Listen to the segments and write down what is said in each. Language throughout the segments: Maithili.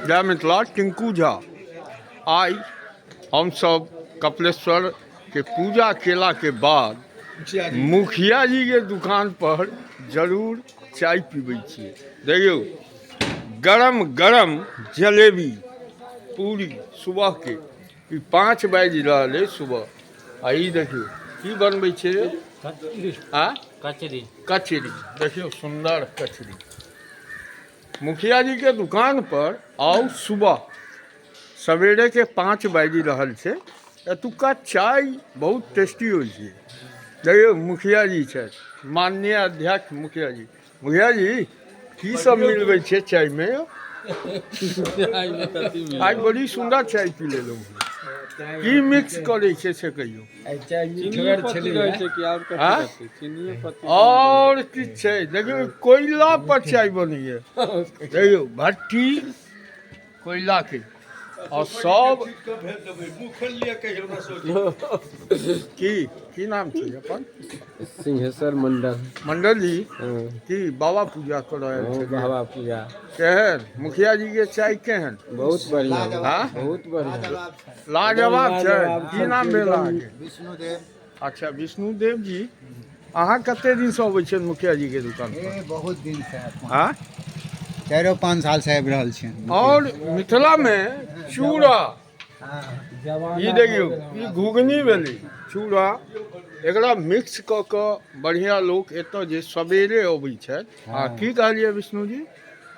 जय मिथिला। टिंकू झा। आइ हमसब कपिलेश्वर के पूजा केला के बाद मुखिया जी के दुकान पर जरूर चाय पीबै छियै। देखियौ, गरम गरम जलेबी पूरी सुबह के ई 5 बाजि रहल अइ सुबह। आ ई देखियौ की बनबै छियै? आ कचरी। कचरी। देखियौ, सुन्दर कचरी। मुखिया जी के दुकान पर आउ सुबह सवेरे के 5 बाजि रहल छै। एतुका चाय बहुत टेस्टी होइ छै। देखियौ, मुखिया जी छथि, माननीय अध्यक्ष मुखिया जी। मुखिया जी, की सब मिलबै छै चाय में? आइ बड़ी सुन्दर चाय पी लेलहुँ। की मिक्स करै छै से कहियौ। आँय? आओर किछु छै? देखियौ, कोयला पर चाय बनैया। देखियौ, भट्टी कोयला के और सब। की की नाम छै अपन? सिंहेश्वर मंडल। मंडल जी। की बाबा पूजा कर रहल छै? बाबा पूजा। केहन मुखिया जी के चाय केहन? बहुत बढ़िया। हाँ? बहुत बढ़िया। लाजवाब छै। लाजवाब। की नाम भेल अहाँके? विष्णुदेव। अच्छा, विष्णुदेव जी, अहाँ कते दिन से अबै छियै मुखिया जी के दुकान पर? ए, बहुत दिन से। हाँ? 4-5 साल से आबि रहल छी। और मिथिला में चूड़ा, ई देखियौ, ई घुघनी भेलै चूड़ा। एकरा मिक्स कऽ कऽ बढ़िआँ। लोक एतऽ जे सवेरे अबै छथि। आ की कहलियै विष्णु जी?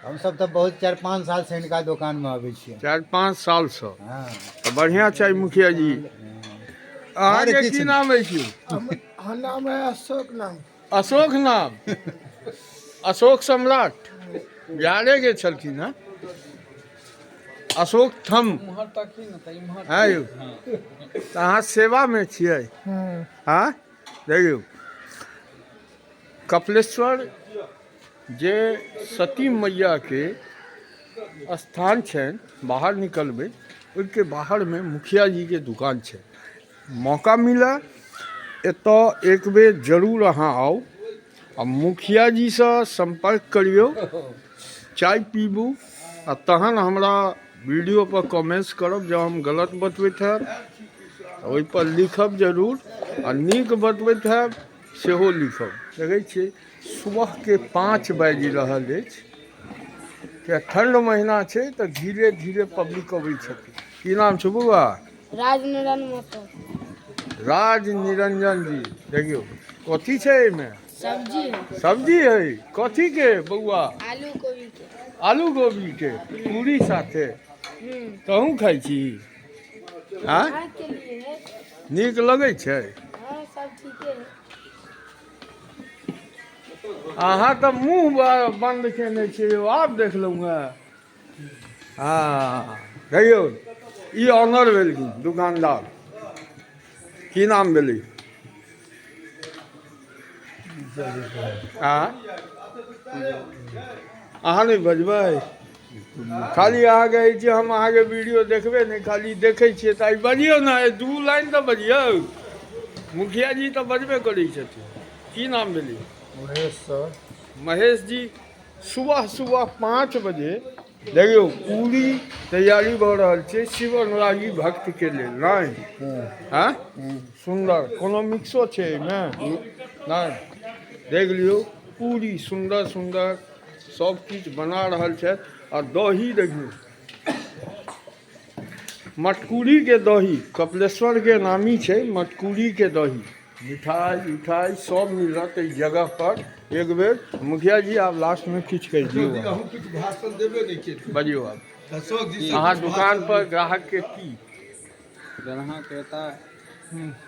हमसब तऽ बहुत 4-5 साल से हिनका दोकान मे आबै छियै। 4-5 सालसँ? हँ। तऽ बढ़िआँ छै मुखिया जी अहाँके। किछु। की नाम अछि? हाँ, नाम है अशोक नाम। अशोक नाम, अशोक सम्राट बिहारे के छलखिन हँ, अशोक थम है यौ। तऽ अहाँ सेवामे छियै? हाँ। हँ। देखियौ, कपिलेश्वर जे सती मैयाके स्थान छनि, बाहर निकलबै, ओहिके बाहरमे मुखिया जीके दुकान छै। मौका मिले एतऽ एक बेर जरूर अहाँ आउ आ मुखिया जीसँ सम्पर्क करियौ, चाय पीबू आ तहन हमरा वीडियो पर कमेंट्स करब। जँ हम गलत बतबैत हैब तऽ ओहिपर लिखब जरूर आ नीक बतबैत हैब सेहो लिखब। देखै छियै, सुबहके 5 बाजि रहल अछि। किया ठण्ड महीना छै तऽ धीरे धीरे पब्लिक अबै छथिन। की नाम छै बौआ? राज निरंजन महतो। राज निरंजन जी, देखियौ, कथी छै एहिमे? सब्जी है। सब्जी है। कथी के बौआ? आलू गोभी के। आलू गोभी के पूरी साथे? तहूँ खाइ छी? आँय? अहाँ के लिए है। नीक लगै छै? हाँ, सब ठीके है। अहाँ तऽ मुँह बन्द केने छियै यौ। आब देखलहुँ हेँ। हँ, कहियौ, ई ऑनर भेलखिन दुकानदार। की नाम भेलै? आँ, अहाँ नहि बजबै? खाली अहाँ कहै छियै, हम अहाँके वीडियो देखबै नहि, खाली देखै छियै। तऽ आइ बजियौ ने, दू लाइन तऽ बजियौ। मुखिया जी तऽ बजबे करै छथिन। की नाम भेलै? महेश सर। महेश जी, सुबह सुबह 5 बजे देखियौ, पूरी तैयारी भऽ रहल छै शिव अनुरागी भक्तके लेल। नहि हँ, सुन्दर। कोनो मिक्सो छै एहिमे? नहि। देख लियौ, पूरी सुन्दर सुन्दर सब किछु बना रहल छथि। आ दही देखियौ, मटकुरीके दही कपिलेश्वरके नामी छै। मटकुरीके दही, मिठाइ उठाइ सब मिलत एहि जगह पर। एक बेर मुखिया जी, आब लास्टमे किछु कहि दियौ। अहूँ किछु भाषण देबे नहि केलियै। बजियौ आब। अशोक जी से। अहाँ दुकान पर ग्राहकके की ग्राहक एता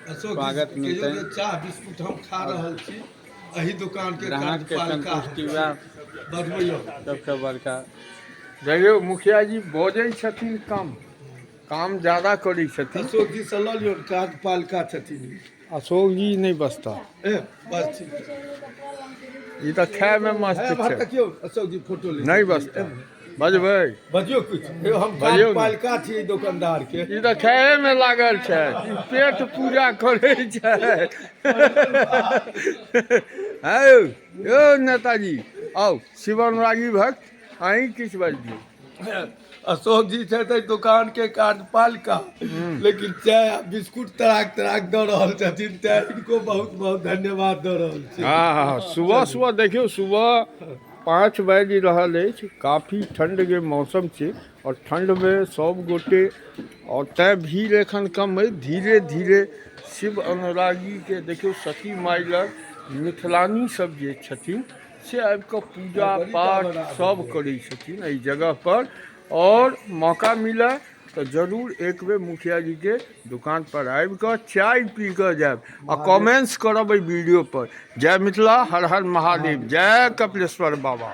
अशोक जी स्वागत कहियौ मिलतै। जे चाह बिस्कुट हम खा रहल छी एहि दुकान के ग्राहक के कार्यपालिका संतुष्टि वएह बजबैयौ। सबसे बड़का। देखियौ, मुखिया जी बजै छथिन कम, काम ज्यादा करै छथिन। अशोक जी से लऽ लियौ, कार्यपालिका छथिन। अशोक जी नहि बसता। ए, बस ठीक। ई तऽ खायमे मस्त है, छै। देखियौ, अशोक जी फोटो ले। नहि बसता। बजबै। बजियौ किछु हे, हम बजियौ ने। कार्यपालिका छी एहि दोकानदार के। ई तऽ खायमे लागल छै, ई पेट पूजा करै छै। है यौ नेताजी, आउ। शिव अनुरागी भक्त, अहीं किछु बाजि दियौ। अशोक जी छथि एहि दुकान के कार्यपालिका, लेकिन चाय आ बिस्कुट तराक तराक दऽ रहल छथिन, तें हिनको बहुत बहुत धन्यवाद दऽ रहल छी। हँ हँ, सुबह सुबह देखियौ, सुबह 5 बाजि रहल अछि, काफी ठण्डके मौसम छै आओर ठण्डमे सब गोटे, आओर तैँ भीड़ एखन कम अछि। धीरे धीरे शिव अनुरागीके देखियौ, सती माइ लग मिथिलानी सब जे छथिन से आबिकऽ पूजा पाठ सब करै छथिन एहि जगहपर। आओर मौका मिलय तऽ जरूर एक बेर मुखिया जीके दुकानपर आबिकऽ चाय पी कऽ जायब आ कमेंट्स करब एहि वीडियो पर। जय मिथिला, हर हर महादेव, जय कपिलेश्वर बाबा।